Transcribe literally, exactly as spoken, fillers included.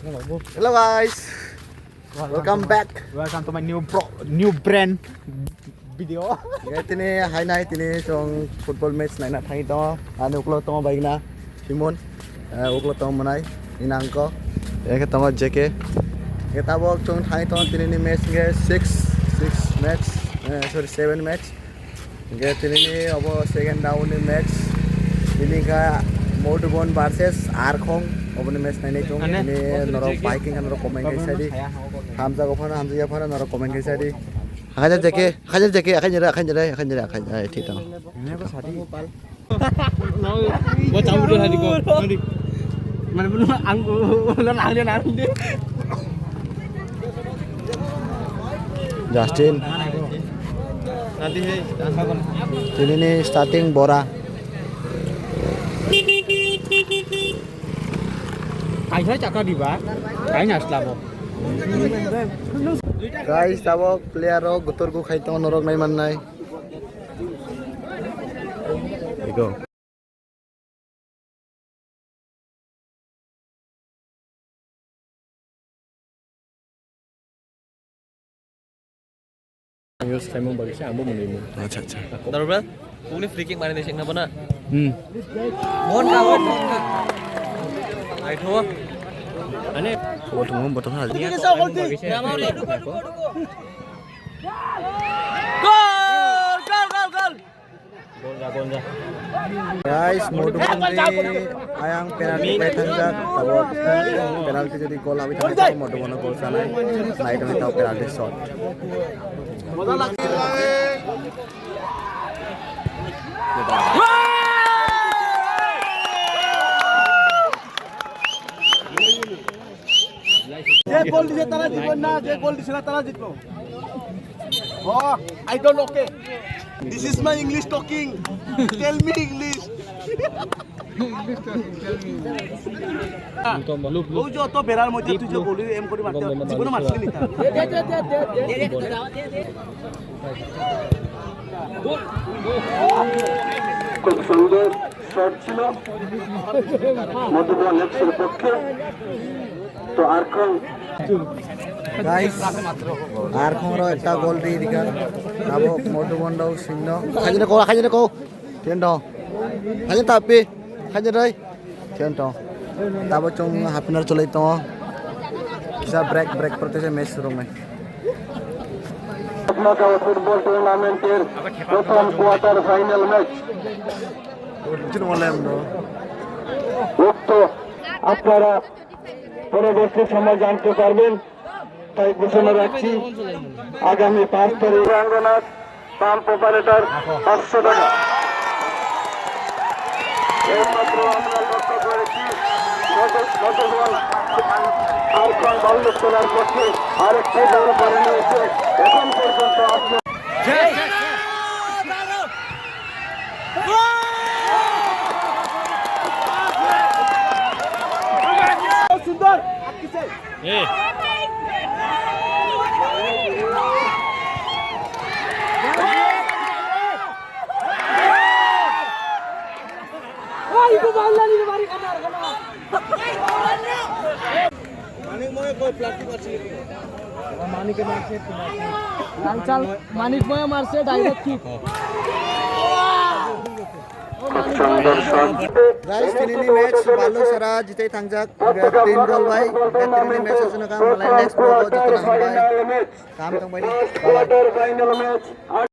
Hello guys, welcome back. Welcome to my new bro, new brand video. Guys, tini hai nai tini chwng football match naina thangwi tongo. Ani uklo tongo baigna Simon, eh, uklo tongo mwnai inangko. Eke tongo J K. Eke tabok chwng thangwi tongo tini ni match nge six, six match, eh, sorry, seven match. Hingke tini ni obo second round ni match. Tini kha Modubon versus Arkhong. Oboni match nainai chwng. Ane. Tini norok biking norok comment kaisa di. Hamjago phano, hamjakya phano norok comment kaisa di. Hajar jeke, hajar jeke, akan jere, akan jere, akan jere, akan jere, thik tong. Ini aku sadi. Gua cabut dulu tadi gua. Tadi. Mana belum anggu, ulan angin angin deh. Justin. Nanti hei. Tini ni starting Bora. Kaisa chakka diba? Kaisa aslabo. Guys, tabok player rok gotor go khai tongo norok nai mannai. Ego. Ang use khaimung bagwi se ang bo mwnwi mung. Acha, acha. Darubra, kukni free kick mari ni sengna bona. Hmm. Mon ka, mon ka. Ai tho. Ane. Bol thung, bol thung. Gol, gol, gol, gol. Guys, Modubon ni ayang penalty bai thangjak, tabok penalty jodi goal habi thangkhe Modubon no goal sanai, nai tongwi tabok penalty shot. যে গোল দিছে তারা জিতবে না, যে গোল দিছে না তারা জিতলো। Oh, I don't okay. This is my English talking. Tell me English. ওই যে অত বেড়ার মধ্যে তুই যে গোলি এম করে মারতে পারছিস, জীবনে মারছিস নি তা? খুব সুন্দর শট ছিল মধুবন এফসির পক্ষে। তো আর কোন Guys, Arkhong rok ekta goal di dikha. Abo Modubon rok singno. Khajina ko, khajina ko. Tiyan dong. Khajina tapi. Khajina dai. Tiyan dong. Tabo chwng half an hour cholai tongo. Kisa break, break porte se match rok nai. আপনারা পরবর্তী সময় জানতে পারবেন, তাই ঘোষণা রাখছি আগামী পাঁচ তারিখ। রঙ্গনাথ, পাম্প অপারেটর, পাঁচশো টাকা। এইমাত্র আমরা লক্ষ্য করেছি, মধু-, মধুবন আরকন বাল্যকলার পক্ষে আরেকটি বল করে নিয়েছে। এখন পর্যন্ত আপনার সুন্দর। Manik Moya marse direct kick. Guys, tini ni match Balusara jitai thangjak tin goal bai, tini ni match aswk no kha, malai next match o jitna hambai. Kaham tongbai di. Bye bye.